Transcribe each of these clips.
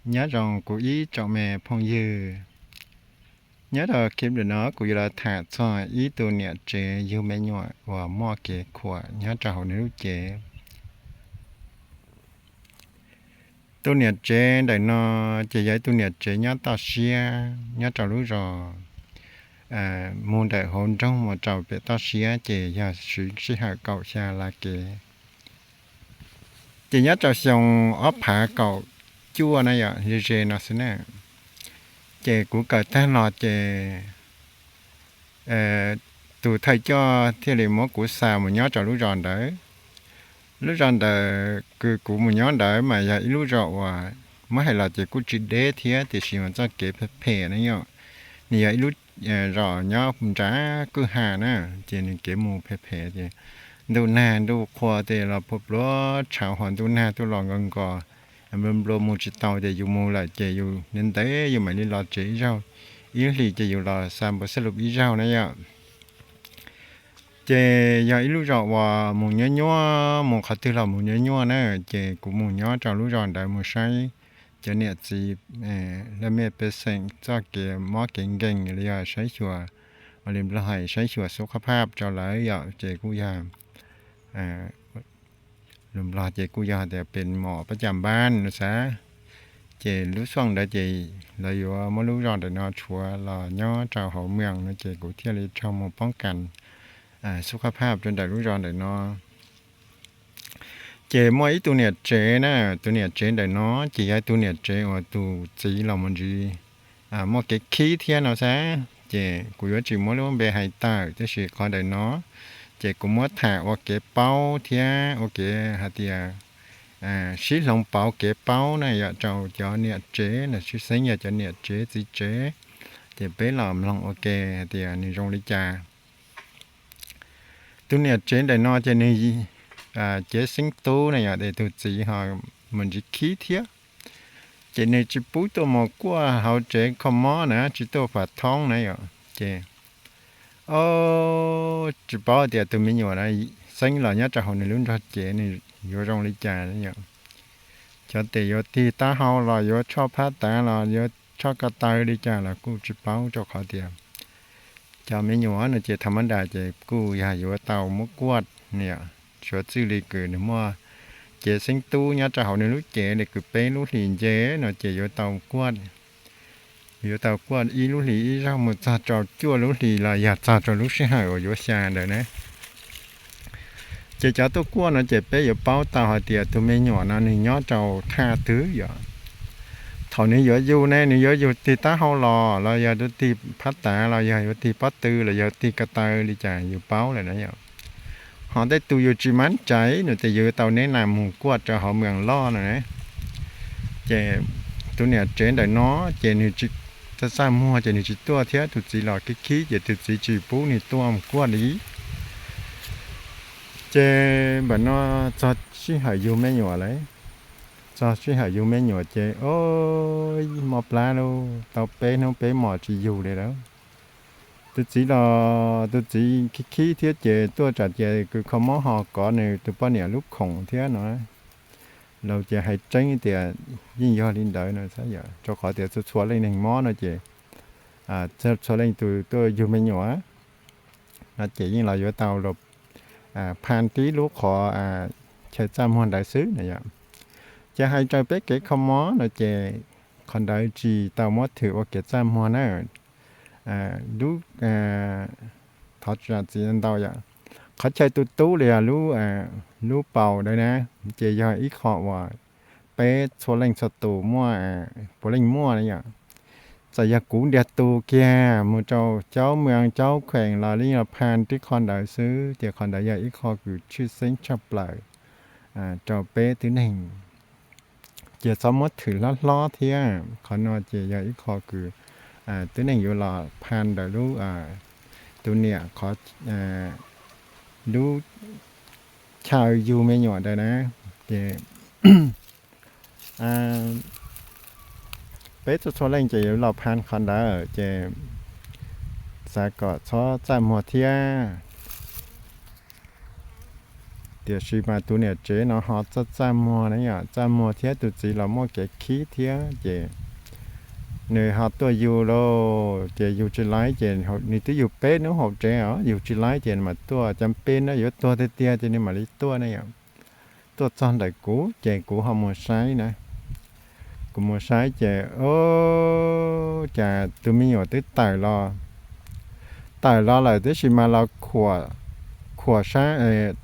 Nyob zoo kuv ib tsoom me phooj ywg, nyob rau clip no kuv yuav los tham txog ib tug niam tsev yug me nyuam uas muaj kev khuam nyob rau hauv nws lub cev. Tus niam tsev ntawm no ces yog ib tug niam tsev nyob toj siab nyob rau lub zos mus ntawm hauv nroog mus rau pem toj siab ces yog siv sij hawm kaum xya lab kev. Ces nyob rau xyoo ob phav kaum cuaj na yom, ze ze no xwb na, ces kuv kawm tag los ces tus thawj coj thiaj li muab kuv xa mus nyob rau lub zos ntawd. Lub zos ntawd kws kuv mus nyob ntawd mas yog ib lub zos uas muab hais los ces kuj tsis deb thiab tiam sis mas txoj kev phem phem na yom. Nws yog ib lub zos nyob nram kwj ha na, ces nws kev mus phem phem ces ntuj nag ntuj qhua tej los puag pluav tshauv hos ntuj nag tuaj los nkaus nkaus, nplua nplua mus tsis tau ces yus mus lawm ces yus ntev ntev yus mam li los tsev ib zaug, ib hlis ces yus los xa npau xab lub ib zaug na yom. Ces yog ib lub zos uas mus nyuaj nyuaj, mus qhov twg los mus nyuaj nyuaj na, ces kuv mus nyob rau lub zos ntawd mus saib cov niam txiv laj mej pej xeem txoj kev mob kev nkeeg los yog saib xyuas, ua li Nplog hais saib xyuas xub qhab phaj rau lawv yom, ces kuj yog lus Nplog ces kuj yog tias pes mom pab cas npab no xav. Ces lub xyoo ntawd ces lawv yuav muab lub zos ntawm no tshuav los nyob rau hauv mwees no ces kuv thiaj li raug mus poob kas xub qhab phaj rau ntawm lub zos ntawm no. Ces muaj ib tug niam tsev na, tus niam tsev ntawm no ces yog ib tug niam tsev uas tus txiv los mus ntsis muaj kev khib thiab no xav, ces kuv yuav tsis muab lub npe hais tawm, tab sis qhov ntawm no ces kuv muab tham ua kev paub thiab ua kev hais tias sib hloov pauv kev paub na yom, rau cov niam tsev los tshwj xeeb yog cov niam tsev txiv tsev, ces peb los mloog ua ke hais tias nws zoo li cas. Tus niam tsev ntawm no ces nws cev xeeb tub na yom, es tus txiv ho mus ntsis khib thiab, ces nws tsis pub tuaj mus kuaj hauv tsev kho mob na, tsis tuaj pam thoob na yom, ces o tsis paub tias tus me nyuam no xeeb los nyob rau hauv nws lub nrog cev nws yuav zoo li cas yom. Xyov tes yuav tig taub hau los yuav tshoj phab tav los yuav tshoj ko taw li cas los kuj tsis paub, rau qhov tias cov me nyuam no ces thaum mab nras ces kuj yog yuav tau muab kuaj na yom. Suav txwj li kws nws muaj cev xeeb tub nyob rau hauv nws lub cev li kws peb lub hlis nce no ces yuav tau kuaj, yuav tau kuaj ib lub hlis ib zaug mus txog rau cuaj lub hlis los yog txog rau lub sij hawm uas yuav xya ntawd na. Ces cov tuaj kuaj no ces peb yuav paub tau hais tias tus me nyuam no nws nyob rau thaj twg yom. Thaum nws yuav yug ne, nws yuav yug tig taub hau los los yog yuav tig phab tav los yog yuav tig pob tw los yog tig ko taw li cas yus paub lawm na yom. Ho tej tus yus tsis mab rais no ces yus tau neb nas mus kuaj rau hauv mwees loj no ne. Ces tus niam tsev ntawm no ces nws tsis, txaj txaj muag ces nws tsis tuaj thiab, tus txiv los khib khib ces tus txiv tsis pub nws tuaj mus kuaj li. Ces npam no txog sij hawm yug me nyuam lawm, txog sij hawm yug me nyuam ces o mob plab lauj, tau peb hnub peb hmos tsis yug li lawm. Tus txiv los tus txiv khib khib thiab ces tuaj tsam ces kws kho mob ho kov nws tus poj niam lub khoom thiab no. Laus ces hais tseeb tias yeej yog li ntawd no, rau qhov tias txhua txhua leej neeg mob no ces txhua leej tus tuaj yug me nyuam no ces yeej los yuav tau phaj tib lub qhov chaw txaj muag ntawd xwb na yom. Ces hais raws peb kev kho mob no ces qhov ntawd tsis tau muab thwm ua kev txaj muag na. Lub, thov tsis txiv ntau yom, qhov chaw tu tub li yog lub, lub paus ntawd na, ces yog ib qho uas peb txhua leej txhua tus muaj, puav leej muaj na yom. Txawm yog kuv ntiag tug kiag mus rau caub mwees caub kheem los li los phaj tib qho ntawd xwb, ces qhov ntawd yog ib qho kws tshwj xeeb tshaj plaws rau peb tib neeg. Ces txhob muab thwm hlob hlob thiab, qhov no ces yog ib qho kws tib neeg yuav los phaj ntawm lub, tus niam qhov, lub chaw yug me nyuam ntawd na. Ces peb txhua txhua leej ces yuav los phaj qhov ntawd ces xav kom txhob txaj muag thiab. Tiam sis mas tus niam tsev no ho txaj txaj muag na yom, txaj muag thiab tus txiv los muaj kev khib thiab ces nws ho tuaj yug lauj. Ces yug tsis laib ces nws twb yug peb hnub hauv tsev os, yug tsis laib ces mas tuaj, cas peb hnub yuav tuag tiag tiag ces nws mam li tuaj ne yom. Tuaj txog ntawm kuv ces kuv ho mus saib na, kuv mus saib ces, o, cas tus me nyuam twb tawm los, tawm los lawm tiam sis mas los khuam, khuam,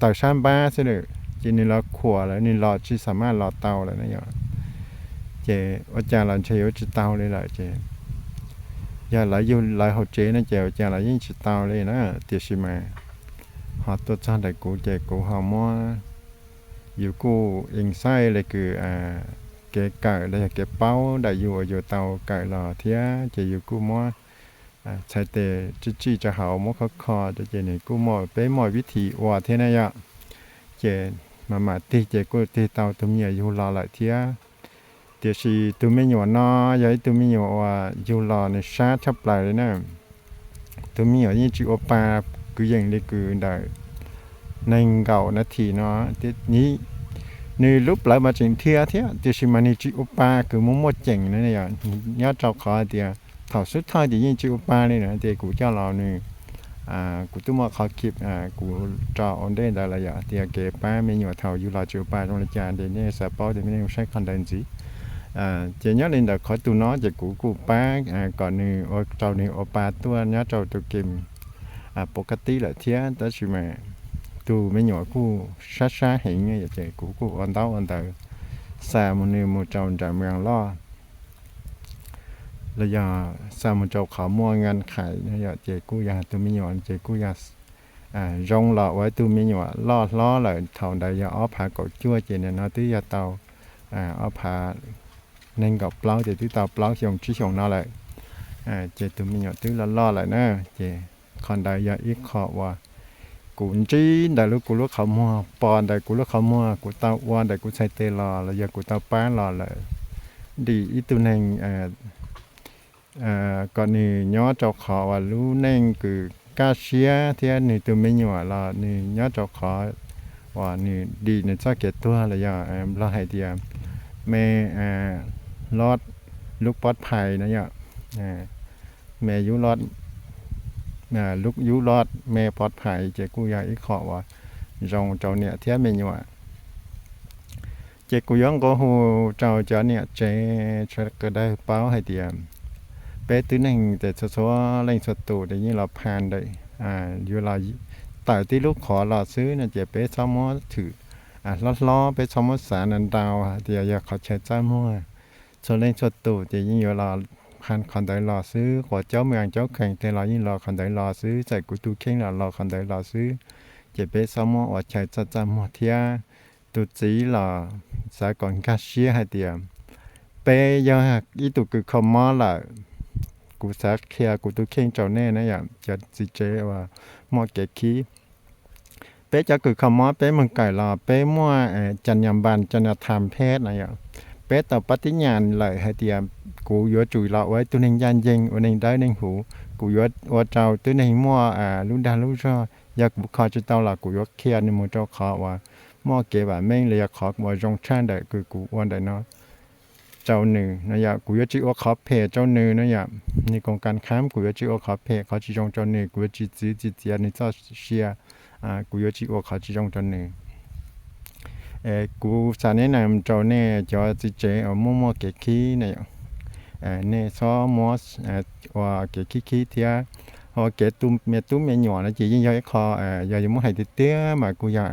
tawm sab npab xwb lawm ces nws los khuam lawm, nws los tsis xam maj los tau lawm na yom. Ces ua cas los ntshe yuav tsis tau li lawm ces yog lawv yug lawv hauv tsev no ces ua cas los yeej tsis tau li na. Tiam sis mas ho tuaj txog ntawm kuv ces kuv ho muab, yus kuj insight li kws kev kawm los yog kev paub ntawm yus uas yus tau kawm los thiab ces yus kuj muab txhais tes tsij tsij rau hauv muab kho kho rau ces nws kuj muaj, peb muaj vib thim ua thiab na yom. Ces mam mam tig ces kuj tig tau tus me nyuam yug los lawm thiab. Tiam sis tus me nyuam no yog ib tug me nyuam uas yug los nws sab tshaj plaws li na. Tus me nyuam yeej tsis ua pa kwv yees li kws ntawm nees nkaum nas this no. Nws lub plawv mas tseem dhia thiab tiam sis mas nws tsis ua pa kws muaj muaj ceem na yom. Nyob rau qhov hais tias thaum xub thawj ces yeej tsis ua pa li na, ces kuv coj los nws, kuv twb muaj qhov clip kuv rau ua ntej ntawd los yog tias kev pab me nyuam thaum yug los tsis ua pa zoo li cas ces nej xav paub ces nej saib qhov ntawd ntxiv. Ces nyob li ntawm qhov tus no ces kuv kuj pab kom nws ua rau nws ua pa tuaj nyob rau tus game pov kab tib lawm thiab, tab sis mas tus me nyuam kuj sab sab heev, ces kuv kuj ua ntaub ua ntawv xa mus nws mus rau nram Mees Loj los yog xa mus rau qhov muaj ngan khais no yom, ces kuj yog tus me nyuam ces kuj yog zoo los ua ib tug me nyuam loj hlob lawm. Thaum ntawd yog ob phav kaum cuaj ces nim no twb yog tau ob phav nees nkaum plaub ces twb tau plaub xyoo tsib xyoo no lawm. Ces tus me nyuam twb loj loj lawm na. Ces qhov ntawd yog ib qho uas kuv ntsib ntawm lub kuv lub qhov muag, pom ntawm kuv lub qhov muag, kuv tau ua ntawm kuv txhais tes los los yog kuv tau pab los lawm, dim ib tug neeg kom nws nyob rau qhov uas lub neej kws kaj siab thiab nws tus me nyuam los nws nyob rau qhov uas nws dim nws txoj kev tuag los yog Nplog hais tias me lod lub pov phais no yom, me lub yub lod me pov phais ces kuj yog ib qho uas zoo rau niam thiab me nyuam. Ces kuv yuav nqua hu rau cov niam tsev sawv daws paub hais tias peb tib neeg ces txhua txhua leej txhua tus ces yeej los pha ntawm, yuav los tawm tib lub qhov los xwb no ces peb txhob muab thwm hlob hlob, peb txhob muab xav ntau ntau hais tias yog qhov chaw txaj muag. Txhua leej txhua tus ces yeej yuav los pha qhov ntawd los xwb, quas caub me caub khees tej los yeej los qhov ntawd los xwb, txawm kuv tus kheej los los qhov ntawd los xwb. Ces peb txhob muab ua chaw txaj txaj muag thiab. Tus txiv los xav kom nkag siab hais tias peb yog ib tug kws kho mob lawm. Kuv xav qhia kuv tus kheej rau nej na yom, cov txiv tsev uas muaj kev khib. Peb cov kws kho mob peb mus kawm los peb muaj cas nyas npas cas nyas tham pheej na yom. Peb tau pab tib nyas lawm hais tias kuv yuav tsum los ua ib tug neeg ncaj ncees, ua neeg dawb neeg huv, kuv yuav ua rau tib neeg muaj lub dag lub zog. Yog kuv kho tsis tau los kuv yuav qhia nws mus rau qhov uas muaj kev vam meej los yog qhov uas zoo tshaj ntawm kws kuv ua ntawm no rau nws no yom. Kuv yuav tsis ua qhov phem rau nws no yom. Nws koom kas khab kuv yuav tsis ua qhov phem qhov tsis zoo rau nws, kuv yuav tsis txwv tsis txiav nws txoj sia, kuv yuav tsis ua qhov tsis zoo rau nws. Kuv xav nes nas rau nej cov txiv tsev uas muaj muaj kev khib na yom, nej txhob muab ua kev khib khib thiab. Ho kev tu me tub me nyuam no ces yeej yog ib qho, yog yuav muab hais tiag tiag mas kuj yog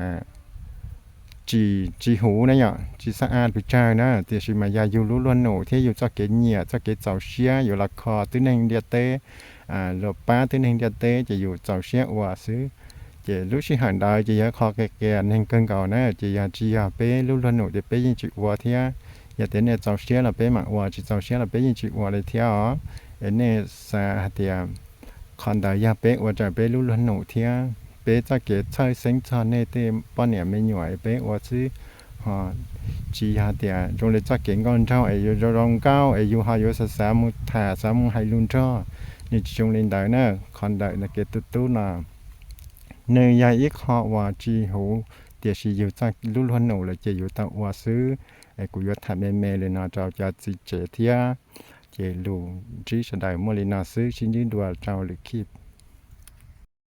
tsis, tsis huv na yom, tsis xab aj pes tsawg na, tiam sis mas yog yus lub luag num thiab yus txoj kev nyiam txoj kev txaus siab yuav los kho tib neeg ntiaj teb, los pab tib neeg ntiaj teb ces yus txaus siab ua xwb. Ces lub sij hawm ntawd ces yog qhov qias qias neeg kawg nkaus na, ces yog tsis yog peb lub luag num ces peb yeej tsis ua thiab. Yog tias nej txaus siab los peb mam ua, tsis txaus siab los peb yeej tsis ua li thiab os. Es nej xav hais tias qhov ntawd yog peb ua raws peb lub luag num thiab peb txoj kev txhawj xeeb txog nej tej poj niam me nyuam es peb ua xwb, ho tsis yog tias zoo li txoj kev nkauj nraug es yuav zoo zoo nkauj es yus ho yuav xav xav mus tham xav mus hais lus nrog. Nws tsis zoo li ntawd na. Qhov ntawm kev tu tub no nws yog ib qho uas tsis huv tiam sis yus txoj lub luag num lawm ces yuav tau ua xwb. Es kuv yuav tham me me li no rau cov txiv tsev thiab. Ces lus ntsib sawv daws muaj li no xwb, sib ntsib dua rau lwm khij.